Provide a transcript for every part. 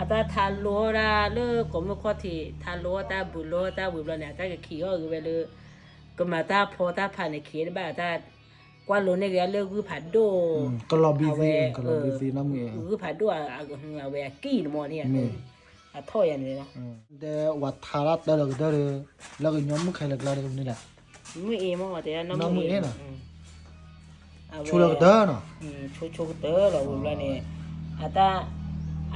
အတၢ်ထါလိတၢ်လၢကိးမုၢ်ခီၣ်ထံး ထါလိတၢ် ဘုးလိတၢ်ဝံၤဘျီန့ၣ် အတၢ်ကခံးအီၣ်ဂ့ၤဝဲလၢ ကမၤတၢ်ဖီတၢ်ဖးန့ၣ် ခံးတဘၣ် တၢ်ကွၢ်လိန့ၢ်ဂ့ၤလၢဂုၢ်ဖးဒိၣ် အဝဲ ဂုၢ်ဖးဒိၣ် အဝဲအကံၢ်န့ၣ်မ့ၢ်န့ၣ် အထီၣ်ယၤန့ၣ်လီၤ. တဲဝဲထါတၢ်တၢ်လီၤကတၢၢ်ဒီး လၢကညီမုၣ်ခဲလၢာ်ကျါဒီးန့ၣ်လဲၣ်, မုၢ်အ့မ့ၢ်တဲနီၢ်မုၢ်အ့နီၤ, ဆိလၢကတၢၢ်နီၤ, ဆိဆိကတၢၢ်လီၤဝံၤဘျီန့ၣ်, အတၢ်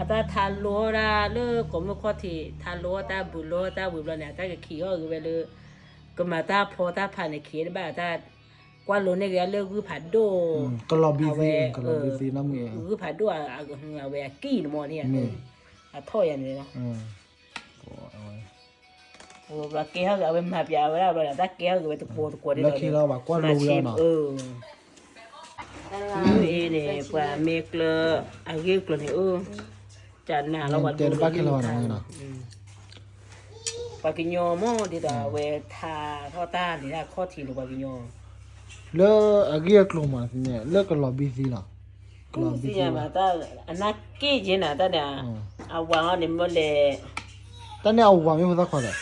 အတၢ်ထါလိတၢ်လၢကိးမုၢ်ခီၣ်ထံး ထါလိတၢ် ဘုးလိတၢ်ဝံၤဘျီန့ၣ် အတၢ်ကခံးအီၣ်ဂ့ၤဝဲလၢ ကမၤတၢ်ဖီတၢ်ဖးန့ၣ် ခံးတဘၣ် တၢ်ကွၢ်လိန့ၢ်ဂ့ၤလၢဂုၢ်ဖးဒိၣ် အဝဲ ဂုၢ်ဖးဒိၣ် အဝဲအကံၢ်န့ၣ်မ့ၢ်န့ၣ် အထီၣ်ယၤန့ၣ်လီၤ. ဘျီကဲဟီၣ်ဂ့ၤ အဝဲမၤပျးဝဲဒၣ်ဘျီဒီး တၢ်ကဲဟီၣ်ဂ့ၤဝဲတကွီၤတကွီၤဒ်သိးဒီး မၤဆ့ မုၢ်အ့န့ၣ် ပှၤမ့ၢ်ကျၢၤ အဂ့ၢ်အကျိၤန့ၣ် အၢ ကနၣ်လီၤ ပှၤဒိၣ်လၢဂ့ၢ်ခါ ပှၤကညီမ့ၢ်ဒ်သိးအဝဲထါထီၣ်တၢ်န့ၣ် တၢ်ခီၣ်ထံးလၢပှၤကညီ လၢအဂ့ၢ်အကျိၤမး လၢကလီၤဘံသံလီၤ, ကလီၤဘံသံ အနၢ်က့ၣ်က့နၤ တၢ်န့ၣ် အဝၤအီၤန့ၣ်မ့ၢ်လဲၣ်, တၢ်န့ၣ်အဝၤမ့ၢ်ဖိသၣ်ခွါဒီး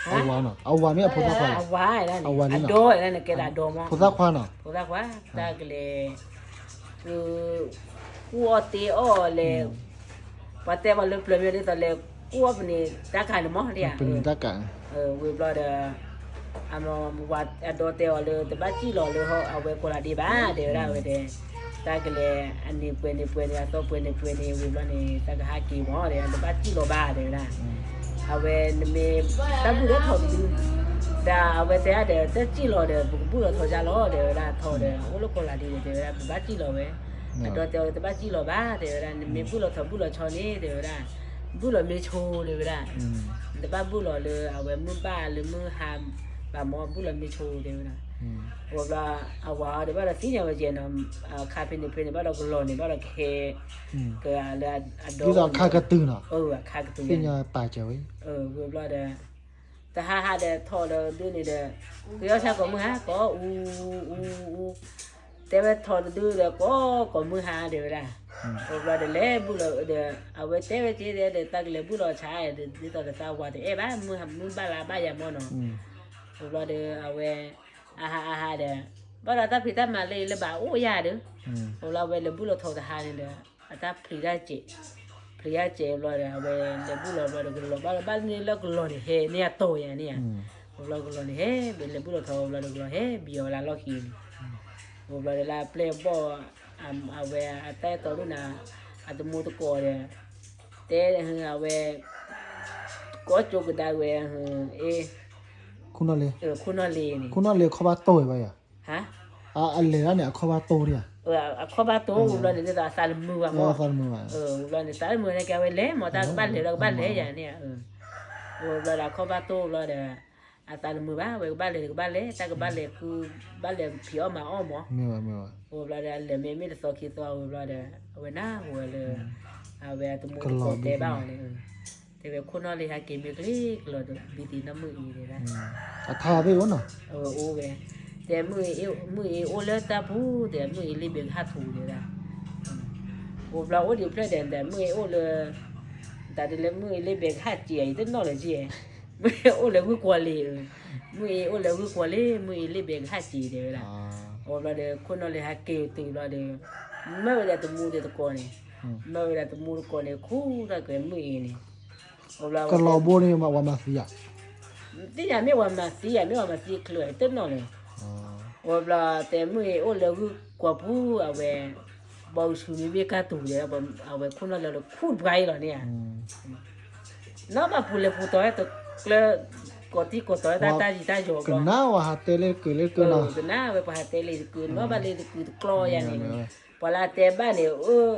အဝၤနီၤ အဝၤမ့ၢ်အဖိသၣ်ခွါ, အဝၤ အဝၤလံနီၤ အဒီန့ၣ် ကဲဒၣ်အဒီမး ဖိသၣ်ခွါနီၤ ဖိသၣ်ခွါ တၢ်ကလဲၤ က ကူၣ်အီၣ်တ့အီၣ်လဲၤ ပှၤတဲပှၤလၢပျၢၤမ့ၢ်ဒ်သိးလဲၤ ကူၣ်အီၣ်ပနံာ်တၢ်ကၤန့ၣ်မး တၢ်ကၤ ဝံၤဘျီဒီး အဝၤအဒီတဲအီၤလၢ တဘၣ်စံၣ်လီၤလၢအဝဲကိးလးဒ့ဘၣ် တဲဝဲဒၣ်ဝဲတဲ, တၢ်ကလဲၤ အန့ၣ်ပှဲၤန့ၣ်ပှဲၤန့ၣ် အသီပှဲၤန့ၣ်ပှဲၤန့ၣ် ဝံၤဘျီန့ၣ် တၢ်ကဟးက့ၤမး တဲ တဘၣ်စံၣ်လီၤဘၣ် တဲဝဲဒၣ်, အဝဲနမ့ၢ် တၢ်ဘူၣ်ထီၣ်ထီတဒု ဒီးအဝဲတဲဒၣ်ဒီး တစံၣ်လီၤဒီး ပကဘူၣ်လီၤထီယါလီၤ တဲဝဲဒၣ် ထီဒီး အိၣ်လၢကိးလးဒ့န့ၣ် တဲဝဲဒၣ် ပဘၣ်စံၣ်လီၤဝဲ, အဒီတဲအီၤလၢ တဘၣ်စံၣ်လီၤဘၣ် တဲဝဲဒၣ် နမ့ၢ်ဘူၣ်လီၤထီဘူၣ်လီၤဆီန့ၣ် တဲဝဲဒၣ် ဘူၣ်လီၤမ့ၢ်ဆိ တဲဝဲဒၣ်, နတဘၣ်ဘူၣ်လီၤလၢအဝဲမုၢ်ဘၣ်လၢမုၢ်ဟါဘၣ်မး ဘူၣ်လီၤမ့ၢ်ဆိ တဲဝဲဒၣ်, ဝံၤဘျီ အဝၤအီၤဒီးဘၣ်ဒီးသ့ၣ်ညါဝဲကဲနီၤ, ခါဖဲန့ၣ်ဖဲန့ၣ် ဘၣ်ဒီးကလီၤန့ၣ် ဘၣ်ဒီးကဟဲ ကလၢအဒီ အခါကတုၤနီၤ, အခါကတုၤ သ့ၣ်ညါပာ်စၢၤဝဲ, ဝံၤဘျီဒီး တဟါဟါဒီးထီၣ်လၢဒုန့ၣ်ဒီး ကယီၢ်ဆါကိးမုၢ်ဟါ ကိးအူအူအူ, တဲဝဲထီၣ်တဒုဒီး ကိးကိးမုၢ်ဟါ တဲဝဲဒၣ်, ဝံၤဘျီဒီးလဲၤဘူၣ်လီၤဒီး အဝဲတဲဝဲက့ၤဒီး တၢ်ကလဲၤဘူၣ်လီၤဆါ ဒ်သိးဒီးသးဝၤတအဲၣ်ဘၣ် မုၢ်ဘၣ်လါဘၣ်ယၤမးနီၤ, ဝံၤဘျီဒီးအဝဲ အဟါအဟါဒီး ဘၣ်ဒီးတၢ်ဖံးတၢ်မၤလၢအံၤလၢဘၣ်အိၣ်ယၤဒီး, ဝံၤဘျီအဝဲလဲၤဘူၣ်လီၤထီၣ်တဟါန့ၣ်ဒီး အတၢ်ဖျံးတၢ်စဲး, ဖျံးတၢ်စဲးဘျီဒီး အဝဲလဲၤဘူၣ်လီၤဘျီဒီး ကလီၤဘၣ်လီၤဘၣ်န့ၣ်လၢကလီၤန့ၣ် ဟဲန့ၢ်အတီၤယၤန့ၣ်ဧါ, ဝံၤဘျီကလီၤန့ၣ်ဟဲ လဲၤဘူၣ်လီၤထီၣ်ဘျီဒီးကလီၤဟဲ ဘံအီၤလၢလီၢ်ခံန့ၣ်, ဝံၤဘျီဒီးလၢအပျဲၢ်ဘီၣ် အဝဲအတၢ်အဲၣ်တီဒိၣ်န့ၣ် အတမူတကိးဒီး တဲအဝဲ ကိးကၠိကဒါဝဲ အ့ ခိၣ်နီၣ်လ့, ခိၣ်နီၣ်လ့န့ၣ် ခိၣ်နီၣ်လ့အခီၣ်ဘၣ်တိၢ်ဝဲဘၣ်ယၤ, အလဲၤဒၣ်န့ၣ် အခီၣ်ဘၣ်တိၢ်ဒံးဧါ, အခီၣ်ဘၣ်တိၢ်ဝံၤဘျီန့ၣ် ဒ်သိးအသးတမုာ်ဘၣ်မး, ဝံၤဘျီန့ၣ် သးတမုာ်န့ၣ် ကဲဝဲလဲၤမး တၢ်ကဘၣ်လဲၤဒီးကဘၣ်လဲၤယၤန့ၣ်, ဝံၤဘျီဒီးအခီၣ်ဘၣ်တိၢ်ဘျီဒီး အသးတမုာ်ဘၣ် ဝဲကဘၣ်လဲၤဒီးကဘၣ်လဲၤ တၢ်ကဘၣ်လဲၤဃု ဘၣ်လဲၤဖံးအီၣ်မၤအီၣ်မး, ဝံၤဘျီဒီးအလဲၤမ့ၢ်မ့ၢ်တသီခံသီဝံၤဘျီဒီး အဝဲနၢ်ဟူဝဲလၢ အဝဲအတမူတကိးတဲဘၣ်အီၤန့ၣ်, တဲဝဲခိၣ်နီၣ်လ့ဟဲက့ၤမ့ၢ်ကျ့ကလီၤဒီး ဘံသံနီၣ်မုၢ်အ့ဒဲဒၣ်, အထါသ့ၣ်ဧိနီၤ, အဝဲအိၣ်ဝဲ, တဲ မုၢ်အ့အိၣ်လၢတၢ်ပူၤ တဲ မုၢ်အ့လ့ဘဲကဟၣ်ထူဒဲဒၣ်, ဝံၤဘျီအိၣ်ဒံးဖျၢၣ်ဒီး မုၢ်အ့အိၣ်လၢ တၢ်ဒ်လၢမုၢ်အ့လ့ဘဲကဟၣ်စ့းအံၤ တနီၣ်လၢၤက့, မုၢ်အ့အိၣ်လၢဂုၢ်ကွီၤလ့ၤ, မုၢ်အ့အိၣ်လၢဂုၢ်ကွီၤလ့ၤ မုၢ်အ့လ့ဘဲကဟၣ်စ့းတဲဝဲဒၣ်, ဝံၤဘျီဒီး ခိၣ်နီၣ်လ့ဟဲက့ၤတုၤဘျီဒီး မၢဝဲဒၣ်တမူသကိးန့ၣ်, မၢဝဲဒၣ်တမူသကိးန့ၣ် ခူၣ်ထီၣ်က့ၤမုၢ်အ့န့ၣ်, ဝံၤဘျီ ကလီၤဘိန့ၣ် ဝၤမၤသံဧါ, သ့ၣ်ညါမ့ၢ်ဝၤမၤသံဧါ မ့ၢ်ဝၤမၤသံချၢတနီၣ်လဲၣ်, ဝံၤဘျီတဲမုၢ်အ့အိၣ်လၢဂုၢ်ကွီၤပူၤ အဝဲ ဘီကဆူမ့ၢ်ဘ့ၣ်ကၢ်တူၤဒီး အဝဲခိၣ်နီၣ်လ့လၢခူၣ်တပှၢ်အံၤလီၤန့ၣ်ဧါ, နီၢ်ဘၣ်ပူၤလဲၤပူၤတီၤဝဲတကျၢ ကိးတံၢ်ကိးတီၤဝဲတၢ်တၢ်ယံၤတၢ်ယီၤဘျီ, ကနၣ်ဝဲဟးတဲလၢကုၤလၢကုၤနီၤ, ကနၣ်ဝဲပှၤဟးတဲလၢကုၤ နီၢ်ဘၣ်လၢတကုၤတကျီယၤန့ၣ်, ပှၤလၢအတဲဘၣ်န့ၣ် အၢ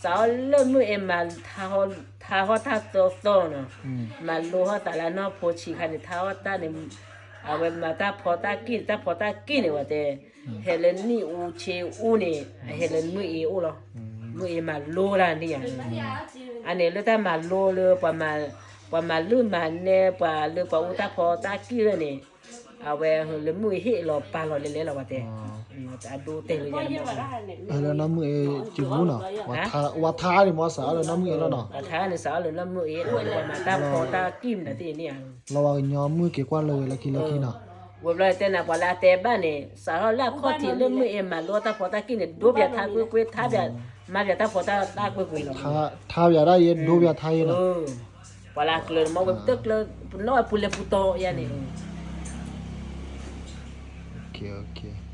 စးထီၣ်လၢမုၢ်အ့မၤ ထါဟီၣ်တၢ်သီသီနီၤ, မၤလိဟီၣ်သးလၢအနီၢ်ဖိဆံးခါန့ၣ် ထါဟီၣ်တၢ်န့ၣ်, အဝဲမၤတၢ်ဖီတၢ်ကံၢ် တၢ်ဖီတၢ်ကံၢ်န့ၣ် ဝဲတဲ ဟဲလၢနံၣ်အူဆ့အူန့ၣ် အဟဲလၢမုၢ်အ့အိၣ်လီၤ, မုၢ်အ့မၤလိတၢ်န့ၣ်ဧါ, အန့ၣ်လၢတၢ်မၤလိလၢ ပှၤမၤလုၢ်မၤနဲ ပှၤလၢပှၤအိၣ်တၢ်ဖီတၢ်ကံၢ်လၢန့ၣ်, အဝဲလၢမုၢ်အဟ့ၣ်လီၤပာ်လီၤလဲၤလဲၤလီၤဝဲတဲ, အဒိတဲလၢယၤန့ၣ်, လၢနီၢ်မုၢ်အ့ၣ်က့ၤပူၤနီၤ, ဝၤထါန့ၣ်မ့ၢ်စးအီၤလၢနီၢ်မုၢ်အ့ၣ်လီၤနီၤ, ဝၤထါန့ၣ်စးအီၤလၢနီၢ်မုၢ်အ့ၣ်, မၤတၢ်ဖီတၢ်ကံၢ်မနုၤသ့ၣ်န့ၣ်ဧါ, လီၤဝဲကညီမုၢ်က့ၤကွၢ်လၢဝဲလၢခံလၢခံနီၤ, ဝဲဘျီတဲနၤ ပှၤလၢအတဲဘၣ်န့ၣ် စးထီၣ်လၢအခီၣ်ထံးလၢမုၢ်အ့ၣ်မၤလိတၢ်ဖီတၢ်ကံၢ်န့ၣ် ဒိပၠးထါကွ့ၢ်ကွ့ၢ် ထါပၠး, မၤပၠးတၢ်ဖီတၢ်ကွ့ၢ်ကွ့ၢ်လီၤ, ထါပၠးဒၣ်ယဲ ဒိပၠးထါယဲနီၤ, ပှၤလၢအကျၢၤန့ၣ် မ့ၢ်ဝဲပတကျၢၤ ပနီၣ်ဝဲပူၤလဲၤပူၤတီၤယါန့ၣ် OK, OK.